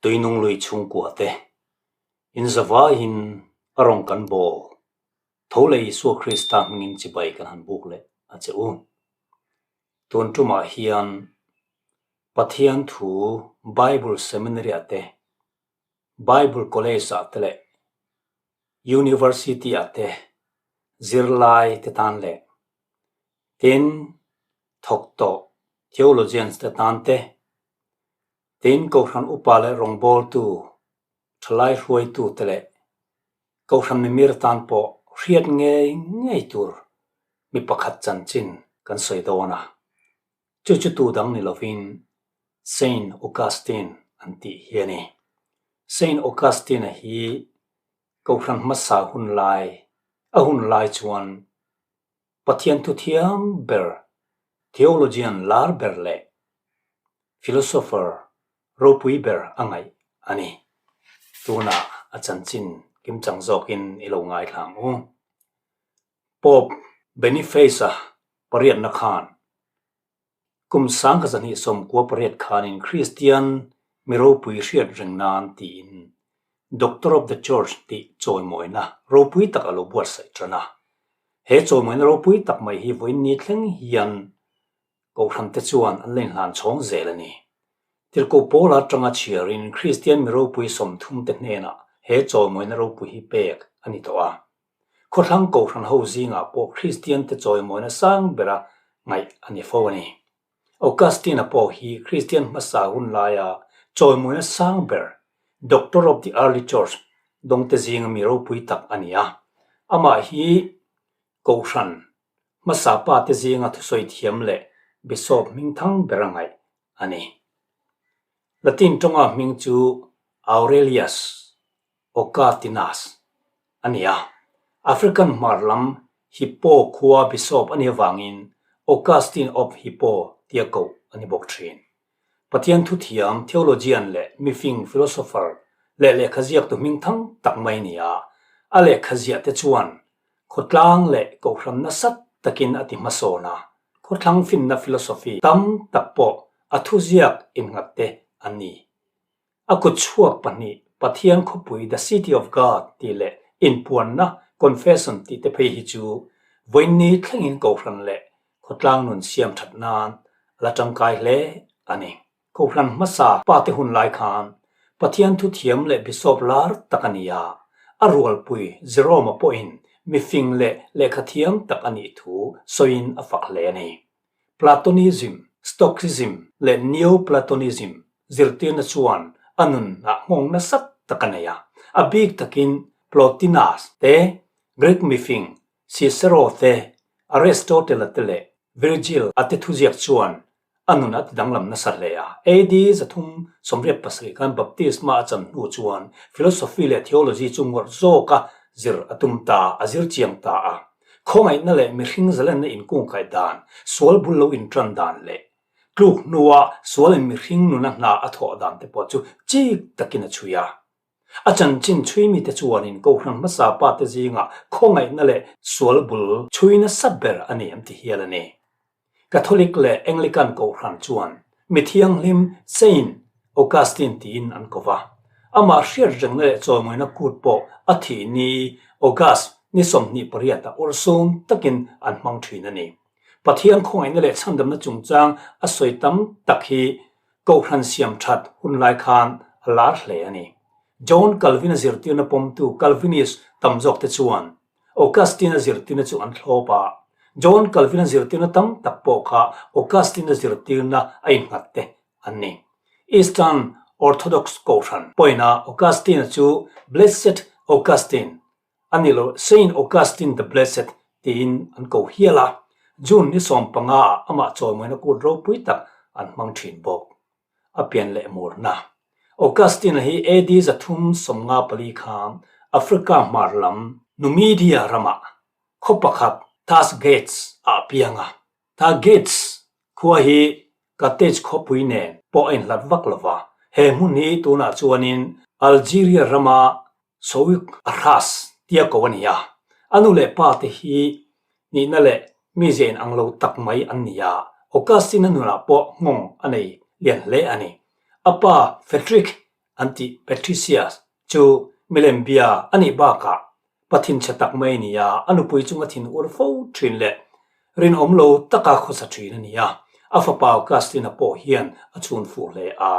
Tuinung lui chhungkua te in zavaiin a rawn kan bawl tho leh Isua Krista hmingin chibai kan han buk leh a che u. Tun tumah hian Pathian thu Bible Seminary ah te, Bible College ah te leh University ah te zirlai te tan leh tin thawk tawh theologians te tan te, Tin, Kohhran upa leh rawngbawltu, thalai hruaitu te leh Kohhran mimir tan pawh hriat ngei ngei tur mi pakhat chanchin kan sawi dawn a. Chu chu tu dang ni lovin Saint Augustine an tih hi a ni. Saint Augustine-a hi Kohhran hmasa hun lai, a hun lai chuan Pathian thuthiam ber, theologian lar ber leh philosopher ropui ber a ngaih a ni. Tunah a chanchin kimchang zawkin i lo ngaithla ang u. Pope Boniface-a pariatna khan Kum sangkhat zahnih 98 khanin Kristian mi ropui hriat reng nan tiin Doctor of the Church tih chawimawina ropui tak a lo buatsaih tan a. He chawimawina ropui tak mai hi vawiin thleng hian Kohhran te chuan an la inhlan chhawng zel a ni. Tirhkoh Paula atanga chhiarin Kristian mi ropui 30 te hnenah he chawimawina ropui hi pek a ni tawh a. Khawthlang Kohhran ho zingah pawh Kristiante chawimawina sang bera ngaih a ni fo a ni. Augustine-a pawh hi Kristian hmasa hun laia chawimawina sang ber, Doctor of the Early Church, dawngte zinga mi ropui tak a ni a. Amah hi Kohhran hmasa pate zinga thusawi thiam leh Bishop hmingthang bera ngaih a ni. Latin tawnga hming chu Aurelius Oka-Tinas a ni a, African hmar lam Hippo khua Bishop a nih avangin Augustine of Hippo tia koh a ni bawk thin. Pathian thuthiam, theologian leh mifing, philosopher, leh lehkhaziaktu hmingthang tak mai a ni a, a lehkhaziah te chuan khawtlang leh kohhran nasa takin a ti hmasawn a, khawthlang finna philosophy tam tak pawh a thuziak innghat te an ni. A kutchhuak pahnih, Pathian khawpui The City of God tih leh Inpuanna, Confession, tih te phei hi chu vawiinni thlengin Kohhran leh khawtlang nun siam that nan a la tangkai hle a ni. Kohhran hmasa pate hun lai khan Pathian thuthiam leh Bishop lar tak a ni a, a rualpui Jerome-a pawhin mifing leh lehkhathiam tak a nih thu sawiin a fak hle a ni. Platonism, Stoicism leh Neoplatonism zirtirna chuan a nun ah nghawng nasa tak a nei a. A bik takin Plotinus te, Greek mifing Cicero te, Aristotle-a te leh Virgil-a te thuziak chuan a nun a tidanglam nasa hle a. AD 387 khan Baptisma a chan hnu chuan philosophy leh theology chu ngawrh zawka zir a tum ta, a zir chiang ta a. Khawngaihna leh mihring zalenna inkungkaih dan, sual bul lo intan dan leh tluk hnua sualin mihring nuna hna a thawh dan te pawh chu chik takin a chhui a. A chanchin chhui mite chuanin Kohhran hmasa pa te zingah khawngaihna leh sual bul chhui nasa ber a ni an ti hial a ni. Catholic leh Anglican Kohhran chuan mi thianghlim Saint Augustine tiin an ko va. Amah hriat rengna leh chawimawina kut pawh a thih ni August ni 28 ah urhsun takin an hmang thin a ni. Pathian khawngaihna leh chhandamna chungchang a sawi tam tak hi Kohhran siam that hun lai khan a lar hle a ni. John Calvin-a zirtirna pawmtu Calvinist tam zawkte chuan Augustine-a zirtirna chu an thlawp a, John Calvin-a zirtirna tam tak pawh kha Augustine-a zirtirna a innghat te an ni. Eastern Orthodox Kohhran pawhin-a Augustine-a chu Blessed Augustine a ni lo, Saint Augustine the Blessed tiin an ko hial a, June ni 15-ah amah chawimawina kut ropui tak an hmang thin bawk. A pian leh murna. Augustine-a hi AD 354 khan Africa hmar lam Numidia ramah khaw pakhat Tasgates ah a piang a. Tagetes khua hi Carthage khawpui nen pawh a inhlat vak lo va, he hmun hi tunah chuanin Algeria rama Souk Ahras tia ko a ni a. A nu leh pa te hi nihna leh mizia inang lo tak mai an ni a, Augustine-a nunah pawh nghawng a nei lian hle a ni. A pa Frederick. an tih Patricius chu milem bia a nih bakah pa thinchhe tak mai a ni a, a nupui chunga thin ur fo thin leh rinawm lo taka khawsa thin a ni a, a fapa Augustine-a pawh hian a chhun fuh hle a.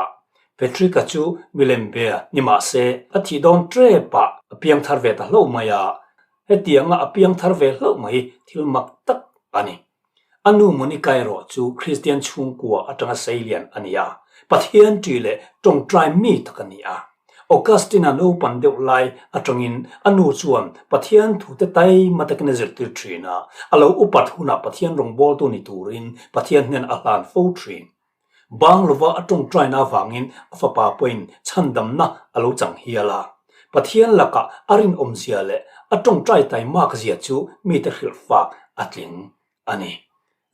Patrick-a chu milem bia ni mah se a thih dawn tepah a piang thar ve ta hlauh mai a, hetianga a piang thar ve hlauh mai hi thil mak tak a ni. A nu Monica erawh chu Kristian chhungkua atanga seilian a ni a, Pathian ṭi leh ṭawngṭai mi tak a ni a. Augustine-a naupan deuh lai atangin a nu chuan Pathian thute taima takin a zirtir ṭhin a, a lo upat hunah Pathian rawngbawltu ni turin Pathian hnen a hlan fo ṭhin. Bang lova a ṭawngṭaina avangin a fapa pawhin chhandamna a lo chang hial a. Pathian lakah a rinawmzia leh a ṭawngṭai taimakzia chu mite hrilhfak a tling a ni.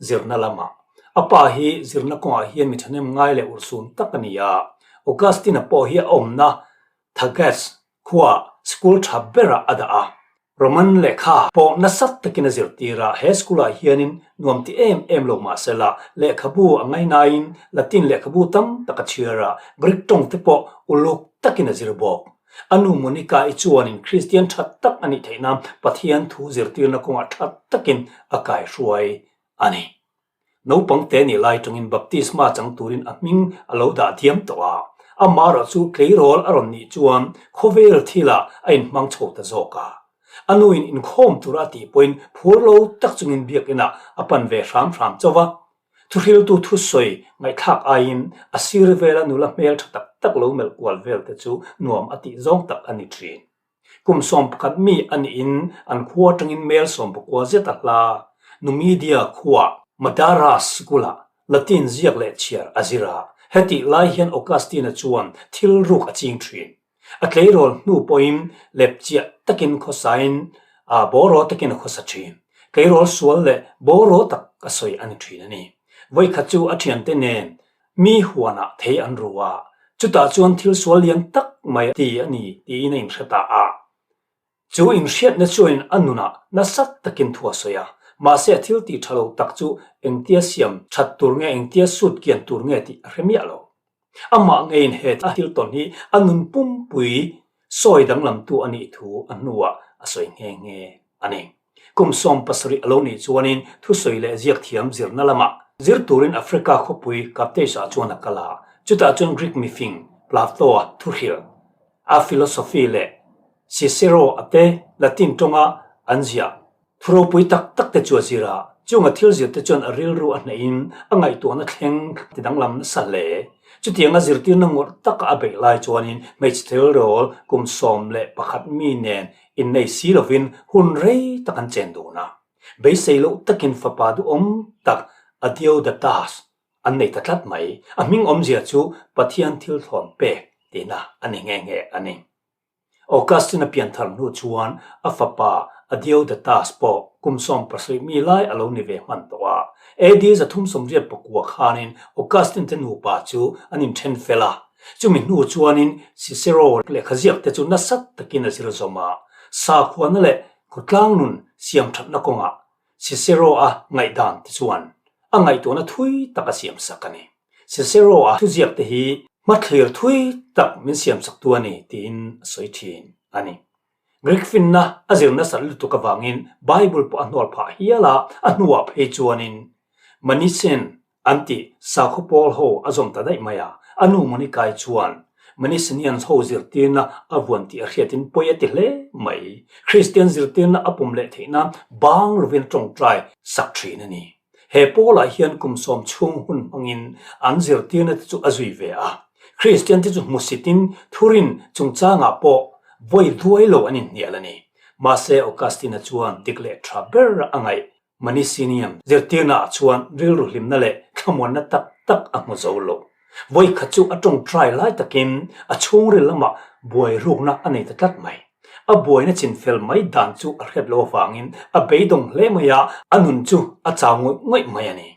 Zirna lamah. A pa hi zirna kawngah hian mi ṭhahnem ngai leh urhsun tak a ni a. Augustine-a pawh hi a awmna Thagaste khuaah school ṭha berah a dah a. Roman lehkha pawh nasa takin a zirtir a, he school-ah hianin nuam ti em em lo mah sela, lehkhabu a ngainain Latin lehkhabu tam tak a chhiar a, Greek tawng te pawh uluk takin a zir bawk. A nu Monica-i chuanin Kristian ṭha tak a nih theih nan Pathian thu zirtirna kawngah ṭha takin a kaihruai a ni. Naupang te nih lai tangin baptisma chang turin a hming a lo dah diam tawh a, amaherawh chu tleirawl a rawn nih chuan khawvel thilah a inhmang chho ta zawk a. A nuin inkhawm tura a tih pawhin phur lo tak chungin biakinah a pan ve hram hram chauh a. Thuhriltu thusawi ngaihthlak aiin a sir vela nula hmel tha tak tak lo melh kual vel te chu nuam a tih zawng tak a ni thin. Kum 11 mi a niin an khua atangin mel 19 zet a hla. Numidia khua Madaras sikula Latin ziak leh chhiar a zir a, hetih lai hian Augustine-a chuan thil ruk a ching thin. A tleirawl hnu pawhin lepchiah takin khawsain bawraw takin a khawsa thin. Tleirawl sual leh bawraw tak a sawi a ni thin a ni. Vawikhat chu a thiante nen Mi huanah thei an ru a, chutah chuan thil sual lian tak mai a ti a ni tiin a inhre ta a. Chu inhriatna chuanin a nunah nasa takin thu a sawi a, mahse a thil tih tha lo tak chu engtia siam that tur nge engtia sut kian tur nge tih a hre miah lo. Amah ngeiin he a thil tawn hi a nun pumpui sawi danglamtu a nih thu a hnuah a sawi nghe nghe a ni. Kum 17 a lo nih chuanin thusawi leh ziak thiam zirna lamah zir turin Africa khawpui Carthage-ah chuan a kal a, chutah chuan Greek mifing Plato-a thuhrilh, a philosophy leh Cicero-a te Latin tawnga an ziah thu ropui tak tak te chu a zir a. Chunga thil zir te chuan a rilru a hnehin a ngaihtuahna thleng ti danglam nasa hle. Chutianga zirtirna ngawrh taka a beih lai chuanin hmeichhe thelrawl kum 11 mi nen Innei si lovin hun rei tak an chen dun a, beisei loh takin fapa duhawm tak Adeodatus an nei ta tlat mai. A hming awmzia chu Pathian thil thlawn pek tihna a ni nghe nghe a ni. Augustine-a pianthar hnu chuan a fapa Adeodatus pawh kum 17 mi lai a lo ni ve hman tawh a. AD 389 khanin Augustine te nupa chu an inthen fel a. Chumi hnu chuanin Cicero lehkha ziak te chu nasa takin a zir zawm a, sakhuana leh khawtlang nun siam thatna kawngah Cicero-a ngaihdan te chuan a ngaihtuahna thui tak a siam sak a ni. Cicero-a thuziak te hi hmathlir thui tak min siam sak tu a ni tiin a sawi thin a ni. Greek finna a zir nasat lutuk avangin Bible pawh a hnual phah hial a, a hnuah phei chuanin Manichaean An ti, sakhaw pawl ho a zawm ta daih mai a, a nu Monica-i chuan Manisinians ho zirtirna a vuan tih a hriatin pawi a ti hle mai. Kristian zirtirna a pawm leh theih nan bang lovin a tawngtai sak thin a ni. He pawlah hian kum sawm chhung hun hmangin an zirtirna te chu a zui ve a. Kristian te chu hmusitin thurin chungchangah pawh vawi duai lo an inhnial a ni. Mahse Augustine-a chuan dik leh tha ber a ngaih Manisinium zirtirnaah chuan rilru hlimna leh thlamuanna tak tak a hmu zo lo. Vawikhat chu a tawngtai lai takin a chhungril lamah buai rukna a nei ta tlat mai. A buaina chinfel mai dan chu a hriat loh avangin a beidawng hle mai a, a nun chu a chau ngawih ngawih mai a ni.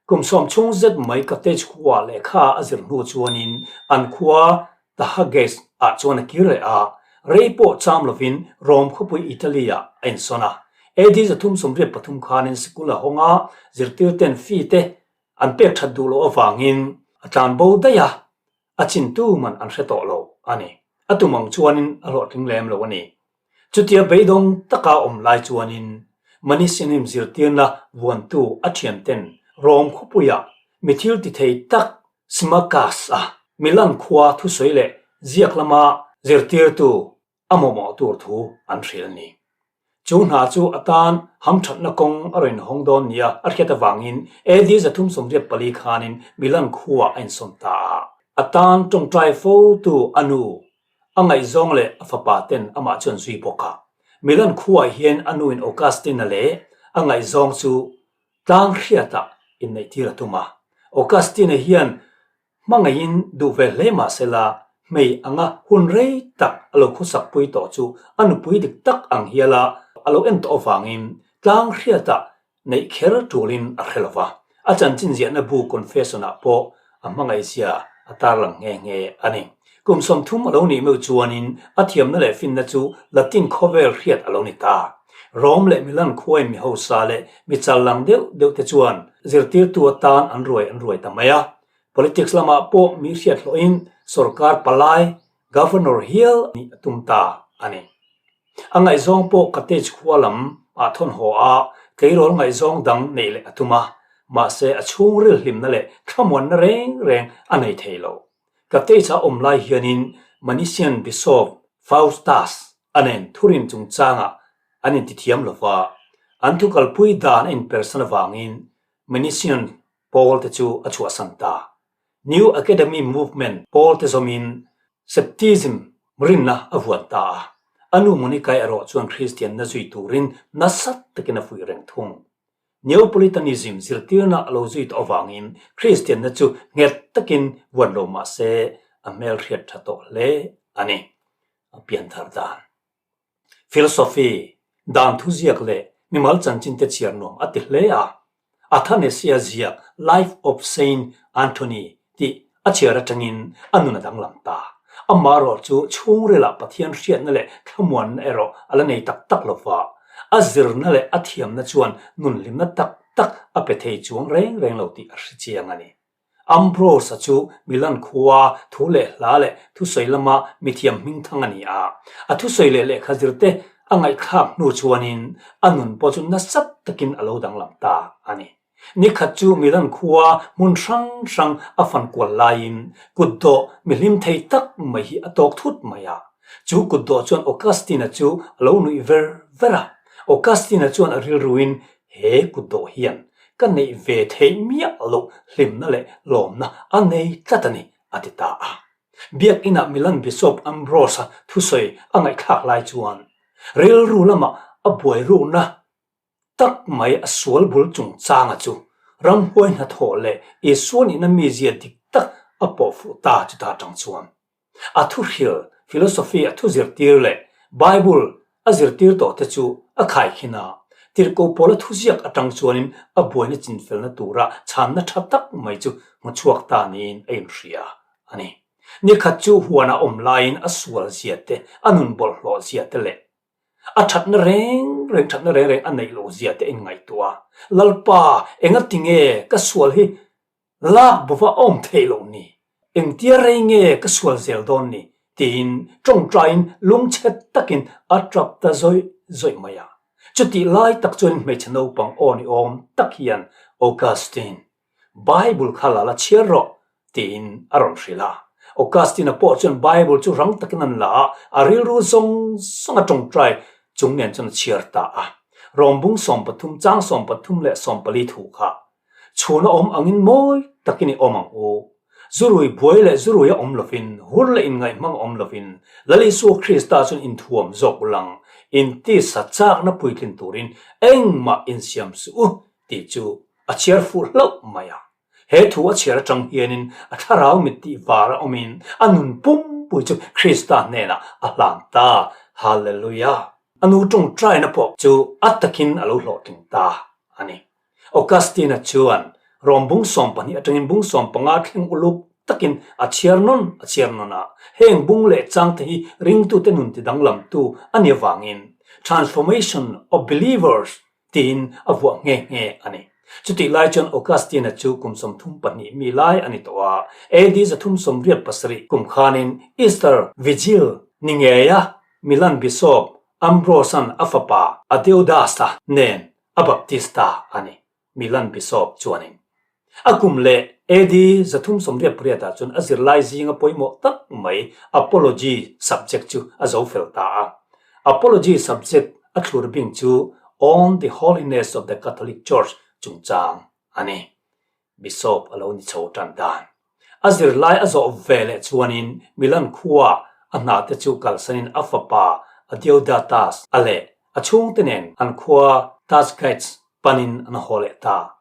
Kum sawm chhung zet mai Carthage khua lehkha a zir hnu chuanin an khua Tahages ah chuan a kir leh a, rei pawh cham lovin Rome khawpui Italy ah a insawn a. AD 383 khanin sikul a hawng a, zirtirten fee te an pek that duh loh avangin a tlan bo daih a. A chin tu man an hre tawh lo a ni. A tum ang chuanin a hlawhtling lem lo a ni. Chutia beidawng taka awm lai chuanin Manisianim zirtirna vuantu a thianten Rom khawpuiah mi thil ti thei tak Symmachus-a Milan khua thusawi leh ziak lama zirtirtu a mawhmawh tur thu an hrilh a ni. Chu hna chu a tan hamthatna kawng a rawn hawng dawn nia a hriat avangin AD 384 khanin Milan khuaah a insawn ta a. A tan tawngtai fotu a nu, a ngaihzawng leh a fapa ten amah chu an zui bawk a. Milan khuaah hian a nuin Augustine-a leh a ngaihzawng chu tlang hriatah inneihtir a tum a. Augustine-a hian Hmangaihin duh ve hle mah sela, hmei anga hun rei tak a lo khawsakpui tawh chu a nupui dik tak ang hiala a lo en tawh avangin tlang hriatah neih kher tulin a hre lo va. A chanchin ziahna bu Confession-ah pawh a hmangaihzia a tarlang nghe nghe a ni. Kum 30 a lo nih meuh chuanin a thiamna leh finna chu Latin khawvel hriat a lo ni ta. Rome leh Milan khuain mi hausa leh mi challang deuh deuhte chuan zirtirtu atan an ruai an ruai ta mai a. Politics lamah pawh mi hriat hlawhin sorkar palai, Governor, hial nih a tum ta a ni. A ngaihzawng pawh Carthage khua lam ah thawn haw a, tleirawl ngaihzawng dang neih leh a tum a, mahse a chhungril hlimna leh thlamuanna reng reng a nei thei lo. Carthage a awm lai hianin Manisian Bishop Faustus a nen thurin chungchangah an intithiam lo va, an thukalpui dan a inpersan avangin Manisian pawl te chu a chhuahsan ta. New Academy Movement pawl te zawmin Scepticism rinna a vuan ta a. A nu Monica-i erawh chuan Kristianna zui turin nasa takin a fuih reng thung. Neopolitanism zirtirna a lo zui tawh avangin Kristianna chu nghet takin vuan lo mah se a hmelhriat tha tawh hle a ni. A pianthar dan. Philosophy, dan thuziak leh mimal chanchin te chhiar nuam a ti hle a. Athanasia ziak Life of Saint Anthony tih a chhiar atangin a nun a danglam ta. Amaherawh chu chhungrilah Pathian hriatna leh thlamuanna erawh a la nei tak tak lo va, a zirna leh a thiamna chuan nun hlimna tak tak a pe thei chuang reng reng lo tih a hre chiang a ni. Ambrose-a chu Milan khua thu leh hla leh thusawi lama mithiam hmingthang a ni a. A thusawi leh lehkha zirte a ngaihthlak hnu chuanin a nun pawh chu nasa takin a lo danglam ta a ni. Nikhat chu Milan khua hmun hrang hrang a fan kual laiin kutdawh mihlim thei tak mai hi a tawk thut mai a. Chu kutdawh chuan Augustine-a chu a lo nuih ver ver a. Augustine-a chuan a rilruin he kutdawh hian Ka neih ve theih miah loh hlimna leh lawmna a nei tlat a ni, a ti ta a. Biakinah Milan Bishop Ambrose-a thusawi a ngaihthlak lai chuan rilru lamah a buai rukna tak mai a sual bul chungchanga chu ramhuai hnathawh leh Isua nihna mizia dik tak a pawh fuh ta chuta atang chuan A thuhril, philosophy, a thu zirtir leh Bible a zirtir tawh te chu a khaikhin a, tirhkoh pawla thuziak atang chuanin a buaina chinfelna tura chhanna tha tak mai chu hmuchhuak ta niin a inhria a ni. Nikhat chu huana awm laiin a sual zia te, a nun bawlhhlawh zia te leh a thatna reng reng thatna reng reng a neih loh zia te a inngaihtuah a, Lalpa, engatinge ka sual hi Lak bova awm theih loh ni, engtia rei nge ka sual zel dawn ni? tiin tawngtaiin lungchhet takin a tap ta zawih zawih mai a. Chutih lai tak chuan hmeichhe naupang aw ni awm tak hian Augustine, Bible kha la la chhiar rawh tiin a rawn hrilh a. Augustine-a pawh chuan Bible chu rang takin an la a, a rilru zawng zawng a tawngtai chung nen chuan a chhiar ta a. Rawng bung 13 chang 13 leh 14 thu kha Chhun a awm angin mawi takin i awm ang u. Zurui buai leh zurui a awm lovin, hur leh inngaihhmang a awm lovin, Lal Isua Krista chuan inthuam zawk u lang, intisa chakna puitlin turin engmah insiam suh u tih chu a chhiar fuh hlauh mai a. He thu a chhiar atang hianin a thlarau mit tih var a awmin a nun pumpui chu Krista hnenah a hlan ta. Hallelujah! A nu tawngtaina pawh chu a takin a lo hlawhtling ta a ni. Augustine-a chuan Rom bung 12 atangin bung 15 thleng uluk takin a chhiar nawn a chhiar nawn a. Heng bung leh changte hi ringtute nun tidanglamtu a ni avangin Transformation of Believers tiin a vuah nghe nghe a ni. Chutih lai chuan Augustine-a chu kum 32 mi lai a ni tawh a, AD 387 kum khanin Easter Vigil ni ngeia Milan Bishop Ambrose-a'n a fapa Adeodas-a nen a baptist ta a ni. Milan Bishop chuanin a kum leh AD 388 ah chuan a zirlai zinga pawimawh tak mai Apology subject chu a zo fel ta a. Apology subject a thlur bing chu On the Holiness of the Catholic Church chungchang a ni. Bishop a lo ni chho tan dan. A zirlai a zawh ve leh chuanin Milan khua a hna te chu kalsanin a fapa Adeodatus a leh a chhungte nen an khua Tuscany panin an haw leh ta.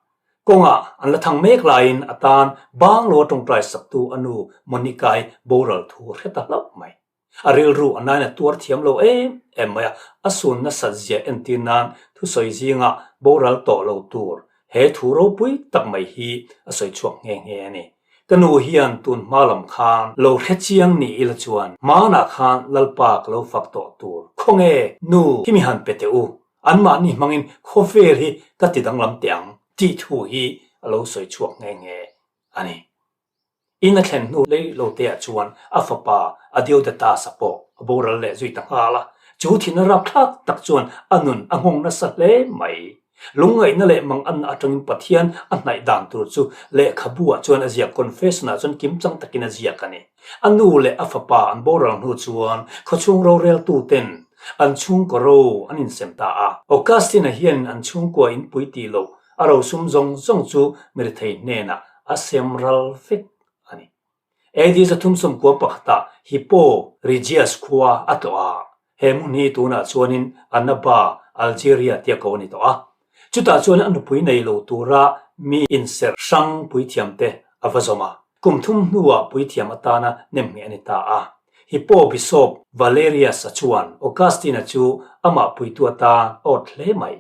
Kawngah an la thang mek laiin a tan banglo a tawngtai saktu a nu Monica-i boral thu a hre ta hlauh mai. A rilru a nain a tuar thiam lo em em mai a, a sun nasat zia entir nan thusawi zingah boral tawh lo tur he thu ropui tak mai hi a sawi chhuak nghe nghe a ni. Ka nu hian tun hma lam khan lo hre chiang ni ila chuan hmanah khan Lalpa ka lo fak tawh tur khawnge nu hi mi han pe teh u, anmahni hmangin khawvel hi ka ti danglam teh ang tih thu hi a lo sawi chhuak nghe nghe a ni. In a thlen hnu lei lo te ah chuan a fapa Adeodatus-a pawh a boral leh zui ta nghal a, chu thihna rapthlak tak chuan a nun a nghawng nasa hle mai. Lungngaihna leh manganna atangin Pathian a hnaih dan tur chu lehkhabu ah chuan a ziak, confession ah chuan kimchang takin a ziak a ni. A nu leh a fapa an boral hnu chuan khawchhung roreltu ten an chhungkaw ro an insem ta a. Augustine-a hian an chhungkua inpui tih loh a rosum zawng zawng chu mirethei hnenah a sem ral vek a ni. AD 391ah Hippo Regius khua a tlawh a, he hmun hi tunah chuanin Annaba, Algeria tia ko a ni tawh a. Chutah chuan a nupui nei lo tura mi inserh hrang puithiamte a va zawm a. Kum thum hnuah puithiam atana nemngheh a ni ta a. Hippo Bishop Valerius-a chuan Augustine-a chu amah puitu atan a awt hle mai.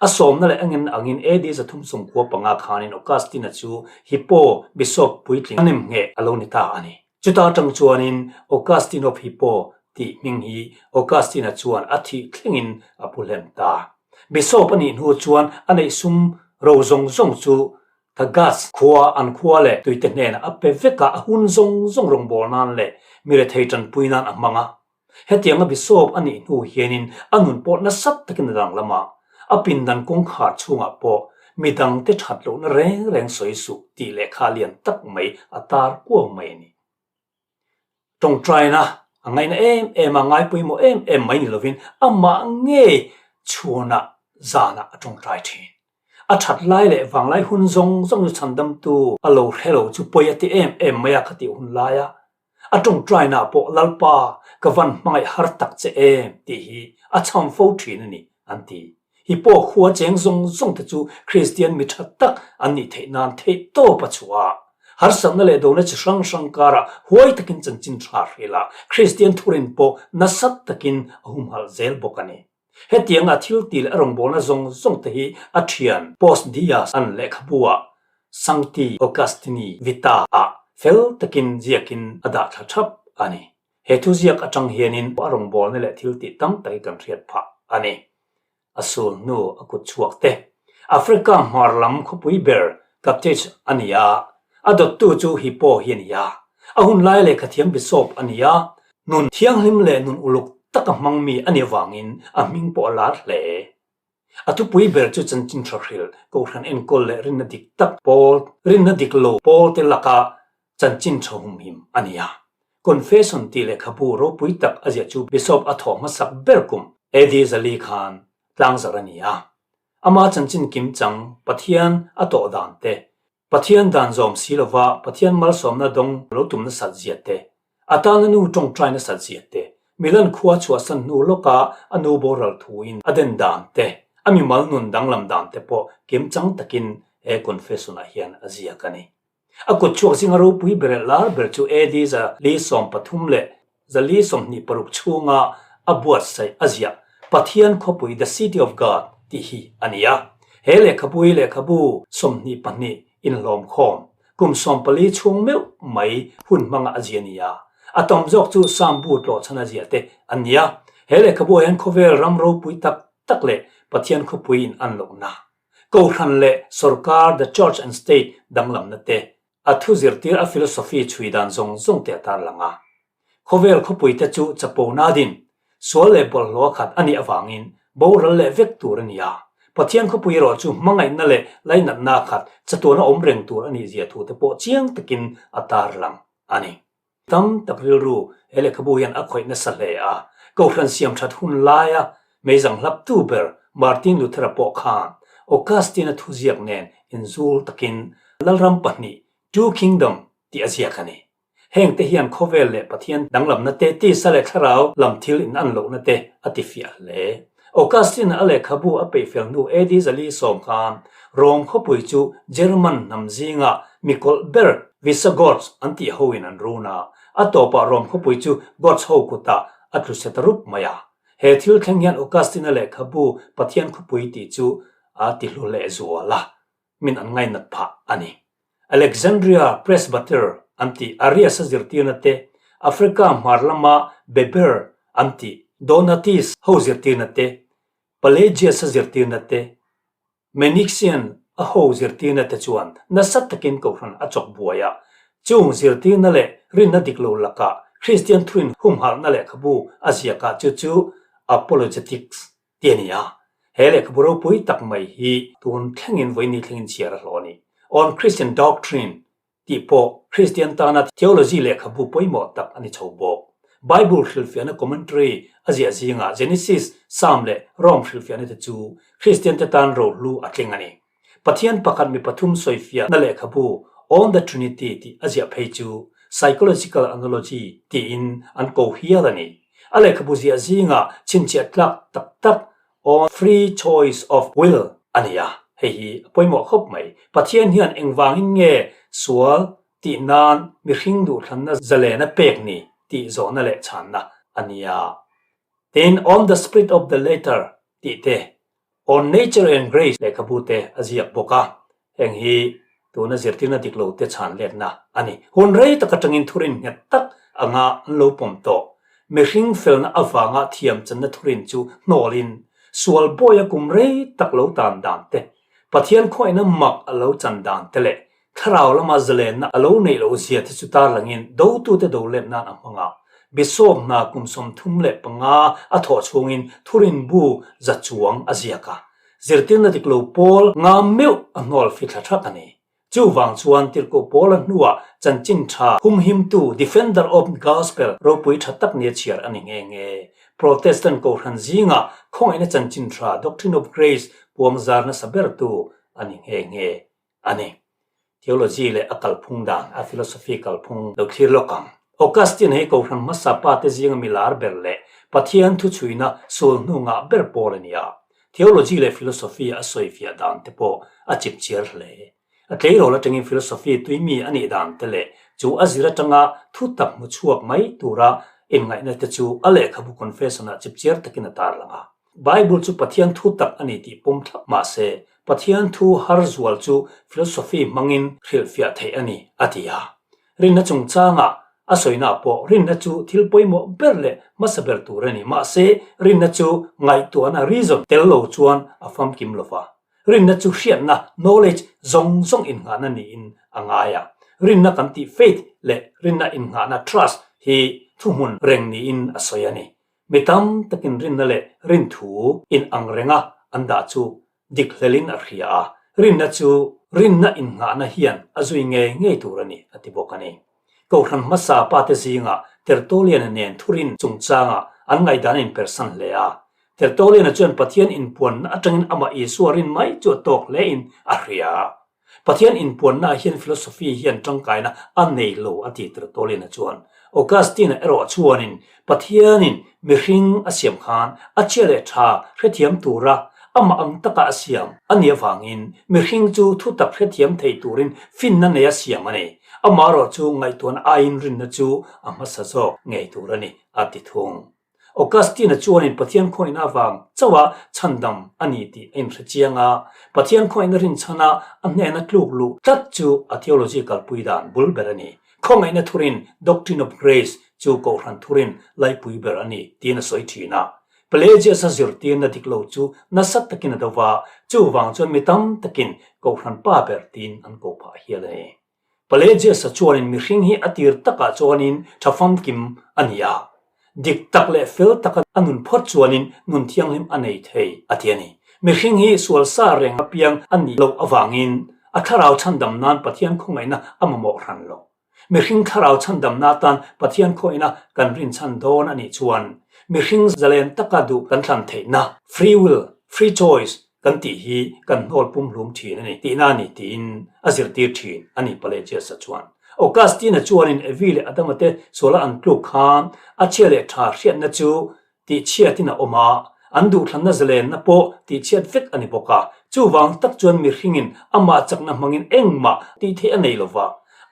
A sawmna leh engin angin AD 395 khanin Augustine-a chu Hippo Bishop puitling a nemngheh a lo ni ta a ni. Chuta atang chuanin Augustine of Hippo tih hming hi Augustine-a chuan a thih thlengin a pu hlem ta. Bishop a nih hnu chuan a neih sum ro zawng zawng chu Thagaste khua an khua leh tuite hnenah a pe vek a, a hun zawng zawng rawngbâwl nan leh mi rethei ṭanpui nan a hmang a. Hetianga Bishop a nih hnu hianin a nun pawh nasat takin a danglam a, a pindan kawngkhar chhungah pawh midangte that lohna reng reng sawi suh tih lehkha lian tak mai a tar kuau mai a ni. Tawngtaina a ngaihna em em a, ngaipawimawh em em mai ni lovin amah ngei chhuanah zanah a tawngtai thin. A that lai leh vanglai hun zawng zawng chu chhandamtu a lo hre lo chu pawi a ti em em mai a khatih hun laia A tawngtainaah pawh Lalpa ka van hmangaih har tak che em tih hi a chham fo thin a ni, an ti. Hi pawh khua cheng zawng zawng te chu Kristian mi tha tak an nih theih nan theih tawp a chhuah a. Harsatna leh dona chi hrang hrang karah huai takin chanchin tha hril a, Kristian thurin pawh nasat takin a humhalh zel bawk a ni. Hetianga thil ti leh a rawngbawlna zawng zawng te hi a thian Post Dias an lehkhabu ah Sancti Augustini Vita ah fel takin ziakin a dah thla thap a ni. He thu ziak atang hianin a rawngbawlna leh thil tih tam tak hi kan hriat phah a ni. A sul hnu a kut chhuak te. Africa hmar lam khawpui ber Carthage a ni a, a dawttu chu Hippo hi a ni a. A hun lai lehkhathiam Bishop a ni a, nun thianghlim leh nun uluk taka hmang mi a nih avangin a hming pawh a lar hle. A thupui ber chu chanchin tha hrilh, Kohhran enkawl leh rinna dik tak pawl, rinna dik lo pawlte laka chanchin tha humhim a ni a. Confession tih lehkhabu ropui tak a ziah chu Bishop a thawh hmasak ber kum AD 400 khan tlangzarh a ni a. Ama chanchin kimchang Pathian a tawh dan te, Pathian dan zawm si lova Pathian malsawmna dawng lo tum nasat zia te, a tana nu tawngtai nasat zia te, Milan khua chhuahsan hnu lawka a nu boral thuin a den dan te, a mimal nun danglam dan te pawh kimchang takin he confession-ah hian a ziak a ni. A kut chhuak zinga ropui ber leh lar ber chu AD 433 และ chhunga a buatsaih a ziah Pathian khawpui The City of God tih hi a ni a. He lehkhabui lehkhabu 22 inhlawm khawm kum 14 chhung meuh mai hun hmanga a ziah a ni a. A tam zawk chu Sam bu tlawhchhan a ziah te an ni a. He lehkhabu ah hian khawvel ram ropui tak tak leh Pathian khawpui in an lohna. Kohhran leh Sorkar, The Church and State, danglamna te, a thu zirtir a philosophy chhui dan zawng zawng te a tarlang a. Khawvel khawpui te chu chapona din, sual leh bawlhhlawh a khat a nih avangin boral leh vek tur a ni a. Pathian khawpui erawh chu hmangaihna leh lainatna a khat chatuana awm reng tur a nih zia thu te pawh chiang takin a tarlang a ni. Tam tak rilru he lehkhabu hian a khawih nasa hle a, Kohhran siam that hun laia meizang hlaptu ber Martin Luther-a pawh khan Augustine-a thuziak nen inzul takin Lalram pahnih, Two Kingdom, tih a ziak a ni. Hengte hian khawvel leh Pathian danglamna te, tisa leh thlarau lam thil inan lohna te a tifiah hle. Augustine-a a lehkhabu a peihfel hnu AD 410 khan Rome khawpui chu German hnam zinga mikawlh ber Visigoths an tih hoin an run a, a tawpah Rome khawpui chu Goths ho kutah a tlu se ta rup mai a. He thil thleng hian Augustine-a lehkhabu Pathian khawpui tih chu a tihlu lehzual a, min an ngainat phah a ni. Alexandria Presbyter an tih Arius-a zirtirna te, Africa hmar lama Beber an tih Donatis ho zirtirna te, Pelagius-a zirtirna te, Manichaean a ho zirtirna te chuan nasa takin kohhran a chawk buai a. Chung zirtirna leh rinna dik lo lakah Kristian thuin humhalhna lehkhabu a ziakah chu chu Apologetics ti a ni a. He lehkhabu ropui tak mai hi tun thlengin vawiini thlengin chhiar a hlawh a ni. On Christian Doctrine tih pawh Kristian tana theology lehkhabu pawimawh tak a ni chho bawk. Bible hrilhfiahna commentary a ziah zingah Genesis, Psalm leh Rome hrilhfiahna te chu Kristian te tan rohlu a tling a ni. Pathian pakhat mi pathum sawifiahna lehkhabu On the Trinity tih a ziah phei chu psychological analogy tiin an ko hial a ni. A lehkhabu ziah zingah chhinchhiah tlak tak tak On Free Choice of Will a ni a, hei hi a pawimawh khawp mai. Pathian hian engvangin nge sual tih nan mihring duhthlanna zalena pek ni tih zawhna leh chhanna a ni a. Tin, On the Spirit of the Letter tih te On Nature and Grace lehkhabu te a ziak bawk a, heng hi tuna zirtirna dik lo te chhan letna a ni. Hun rei tak atangin thurin nghet tak anga an lo pawm tawh. Mihring felna avanga thiam channa thurin chu hnawlin sual bawia kum rei tak lo tan dan te, Pathian khawngaihna mak a lo chan dan te leh Thlarau lama zalenna a lo neih loh zia te chu tarlangin dotute do let nan a hmang a. Bishop hna kum 35 a thawh chhungin thurin bu za chuang a ziak a. Zirtirna dik lo pawl nga meuh a hnawl fithla thak a ni. Chuvang chuan Tirhkoh Paula hnuah chanchin tha humhimtu Defender of Gospel ropui tha tak nia chhiar a ni nghe nghe. Protestant Kohhran zingah khawngaihna chanchin tha Doctrine of Grace puangzar nasa bertu a ni nghe nghe. a ni. Theology leh a kalphung dan, a philosophy kalphung lo thlir lawk ang. Augustine hi Kohhran hmasa pa te zinga mi lar ber leh Pathian thuchhuina sul hnu ngah ber pawl a ni a. Theology leh philosophy a sawifiah dan te pawh a chipchiar hle. A tleirawl atangin philosophy tuimi a nih dan te leh chu a zir atanga thu tak hmu chhuak mai tura inngaihna te chu a lehkhabu Confession-ah chipchiar takin a tarlang a. Bible chu Pathian thu tak a ni tih pawm thlap mah se, Pathian thu har zual chu philosophy hmangin hrilhfiah theih a ni, a ti a. Rinna chungchangah a sawinaah pawh rinna chu thil pawimawh ber leh hmasa ber tur a ni. Mahse, rinna chu ngaihtuahna, reason, tel lo chuan a famkim lo va. Rinna chu hriatna, knowledge, zawng zawng innghahna niin a ngai a. Rinna kan tih faith leh rinna innghahna, trust, hi thuhmun reng niin a sawi a ni. Mi tam takin rinna leh rinthu in ang renga an dah chu dik hlelin a hria a, rinna chu rinna innghahna hian a zui ngei ngei tur a ni, a ti bawk a ni. Kohhran hmasa pate zingah Tertullian-a nen thurin chungchangah an ngaihdan a inpersan hle a. Tertullian-a chuan Pathian inpuanna atangin amah Isua rin mai chu a tawk hlein a hria. Pathian inpuannaah hian philosophy hian tangkaina a nei lo a ti Tertullian-a chuan. Augustine-a erawh chuanin Pathianin mihring a siam khan a chhia leh tha hrethiam tura amah ang taka a siam a nih avangin mihring chu thutak hrethiam thei turin finna nei a siam a ni. Amaherawh chu ngaihtuahna aiin rinna chu a hmasa zawk ngei tur a ni a ti thung. Augustine-a chuanin Pathian khawngaihna avang chauha chhandam a ni tih a inhre chiang a, Pathian khawngaihna rinchhana a hnena tluk luh tlat chu a theology kalpui dan bul ber a ni. Khawngaihna thurin, Doctrine of Grace, chu Kohhran thurin laipui ber a ni tiin a sawi thin a. Pelagius-a zirtirna dik lo chu nasa takin a do va, chuvang chuan mi tam takin Kohhran pa ber tiin an ko phah hial a ni. Pelagius-a chuanin mihring hi a tir takah chuanin tha famkim a ni a, dik tak leh fel taka a nun phawt chuanin nun thianghlim a nei thei a ti a ni. Mihring hi sual sa reng apiang a nih loh avangin a thlarau chhandam nan Pathian khawngaihna a mamawh hran lo. Mihring thlarau chhandamna atan Pathian khawngaihna kan rinchhan dawn a nih chuan mihring zalen taka duh kan thlan theihna, free will, free choice, kan tih hi kan hnawl pumhlum thin a ni tihna a ni tiin a zirtir thin a ni Pelagius-a chuan. Augustine-a chuanin Evi leh Adama te suala an tluk khan a chhia leh tha hriatna chu tihchhiatin a awm a, an duhthlanna zalenna pawh tihchhiat vek a ni bawk a, chuvang tak chuan mihringin amah chakna hmangin engmah tih theih a nei lo va,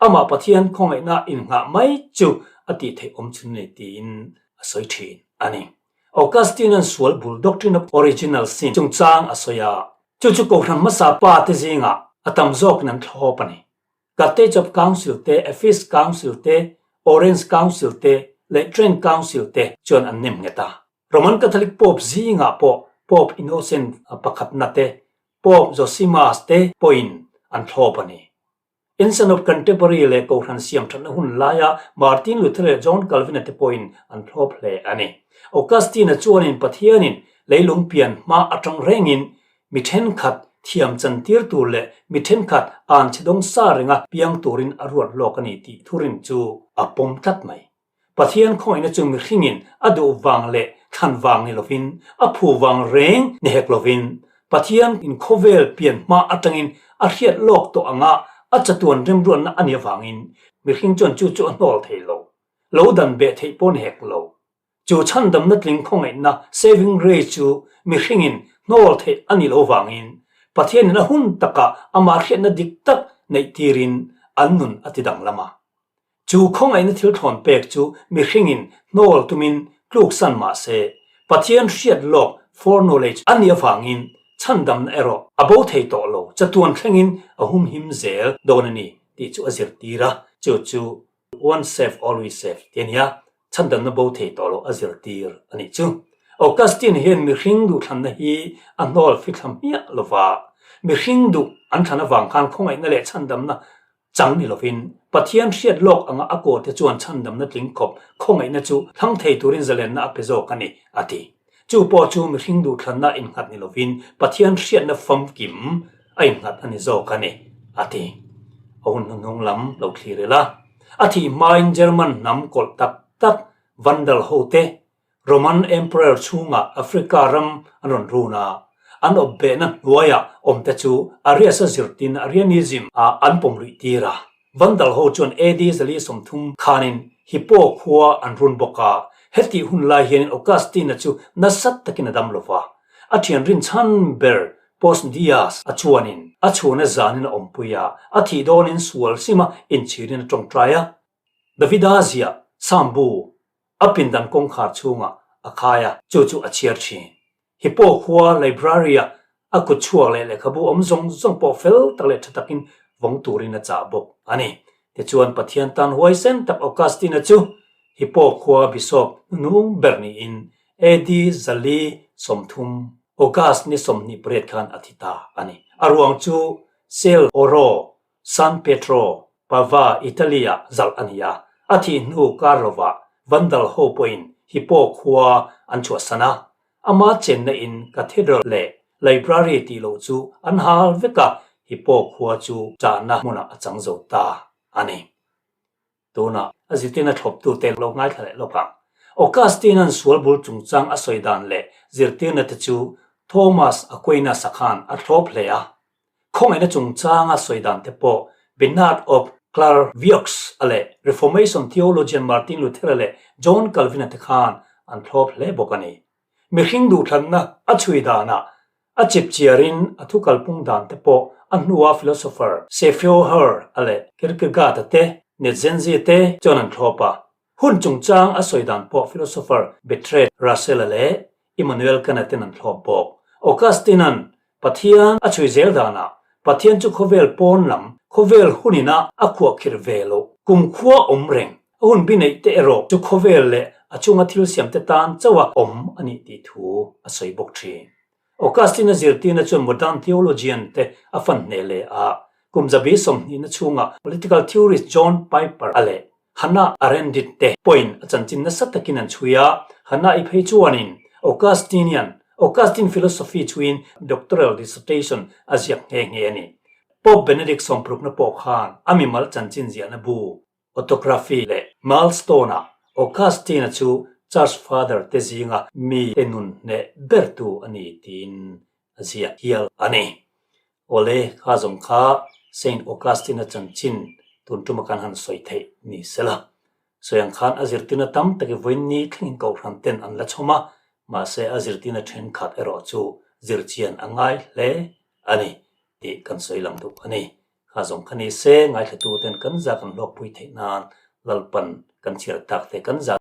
amah Pathian khawngaihna innghah mai chu a tih theih awm chhun a ni tiin a sawi thin a ni. Augustine-a'n sual bul Doctrine of Original Sin chungchang a sawi a, chu chu Kohhran hmasa pa te zingah a tam zawkin an thlawp a ni. Carthage of Council te, Ephesus Council te, Orange Council te leh Trent Council te chuan an nem nghet a. Roman Catholic Pope zingah pawh Pope Innocent pakhatna te, Pope Zosimas te pawhin an thlawp a ni. Ensign of Canterbury leh Kohhran siam thatna hun laia Martin Luther leh John Calvin-a te pawhin an thlawp hle a ni. Augustine-a chuanin Pathianin leilung pian hma atang rengin mi thenkhat thiam chantir tur leh mi thenkhat an chhe dawng sa renga piang turin a ruat lawk a ni tih thurin chu a pawm tlat mai. Pathian khawngaihna chu mihringin a duh vang leh thlan vang ni lovin, a phu vang reng ni hek lovin, Pathian in khawvel pian hma atangin a hriat lawk tawh anga a chatuan remruatna a nih avangin mihring chuan chu chu a hnawl thei lo, lo dan beh theih pawh ni hek lo. Chu chhandamna tling khawngaihna, saving grace, chu mihringin hnawl theih a nih loh vangin Pathianin a hun takah amah hriatna dik tak neih tirin an nun a ti danglam a. Chu khawngaihna thil thlawn pek chu mihringin hnawl tumin tluksan mah se, Pathian hriat lawk, foreknowledge, a nih avangin chhandamna erawh a bo thei tawh lo, chatuan thlengin a humhim zel dawn a ni tih chu a zirtir a, chu chu Once saved, always saved tih a ni a, chhandamna bo thei tawh lo a zirtir a nih chu. Augustine hian mihring duhthlanna hi a hnawl fithla hmiah lova, mihring duh an thlan avang khan khawngaihna leh chhandamna Chang ni lovin, Pathian hriat lawk anga a kawrte chuan chhandamna tling khawp khawngaihna chu thlang thei turin zalenna a pe zawk a ni, a ti. Chu pawh chu mihring duhthlanna innghat ni lovin Pathian hriatna famkim a innghat a ni zawk a ni, a ti. A hun hnuhnung lam lo thlir ila, a thih hmain German hnam kawlh tak tak Vandal hote Roman Emperor chhungah Africa ram an rawn run a, an awpbehna hnuaiah awmte chu Arius-a zirtin Arianism ah an pawm luih tir a. Vandal ho chuan AD 430 khanin Hippo khua an run bawk a, hetih hun lai hianin Augustine-a chu nasat takin a dam lo va. A thian rinchhan ber Posdius a chuanin a chhuna zanin a awmpui a, a thih dawnin sual sima inchhirin a tawngtai a. Davida ziah Sambu A pindan kawngkhar chhungah a khai a, chu chu a chhiar thin. Hippo khua library-ah a kut chhuak leh lehkhabu awm zawng zawng pawh fel tak leh tha takin vawng turin a chah bawk a ni. Tichuan Pathian tan huaisen tak Augustine-a chu Hippo khua bishop hnunung ber niin AD 430 August ni 28 khan a thi ta a ni. A ruang chu Cell Oro San Pietro, Pava, Italy-ah zalh a ni a, a thih hnu kar lovah Vandal ho pawhin Hippo khua an chhuahsan a, ama chenna in Cathedral leh Library tih loh chu an hal vek a, Hippo khua chu chahna hmunah a chang zo ta a ni. Tunah a zirtirna thlawptute lo ngaithla leh lawk ang. Augustine-a'n sual bul chungchang a sawi dan leh zirtirna te chu Thomas Aquinas-a khan a thlawp hle a. Khawngaihna chungchanga sawi dan te pawh Bernard of Clairvaux-a leh Reformation theologian Martin Luther-a leh John Calvin-a te khan an thlawp hle bawk a ni. Mihring duhthlanna a chhui danah a chipchiarin a thu kalpung dan te pawh a hnua philosopher Sefeoher-a leh Kierkegaard-a te, Nietzsche te chuan an thlawp a. Hun chungchang a sawi dan pawh philosopher Bertrand Russell-a leh Immanuel Kant-a ten an thlawp bawk. Augustine-a'n Pathian a chhui zel danah Pathian chu khawvel pawn lam, khawvel hunin a a khuahkhirh ve loh, kumkhua awm reng, a hun bi neih te erawh chu khawvel leh a chunga thil siamte tan chauha awm a nih tih thu a sawi bawk thin. Augustine-a zirtirna chuan modern theologian te a fan hneh leh a, kum zabi sawmhnihna chhunga political theorist John Piper-a leh Hannah Arendt te pawhin a chanchin nasa takin an chhui a, Hannah-i phei chuanin Augustinian Augustine philosophy chhuiin doctoral dissertation a ziak nghe nghe a ni. Pope Benedict sawmparukna pawh khan a mimal chanchin ziahna bu Autography leh Milestone-ah Augustine-a chu Church Father te zinga mi te nun hneh bertu a ni tiin a ziak hial a ni. Awle, kha zawng kha Saint Augustine-a chanchin tun tuma kan han sawi theih ni sela. Sawi ang khan a zirtirna tam tak i vawiin thlengin kohhran ten an la chhawm a, mahse a zirtirna thenkhat erawh chu zirchian a ngai hle a ni tih kan sawi lang duh a ni. Kha zawng kha ni se, ngaithlatuten kan za kan hlawkpui theih nan Lalpan kan chhiar tak te kan za.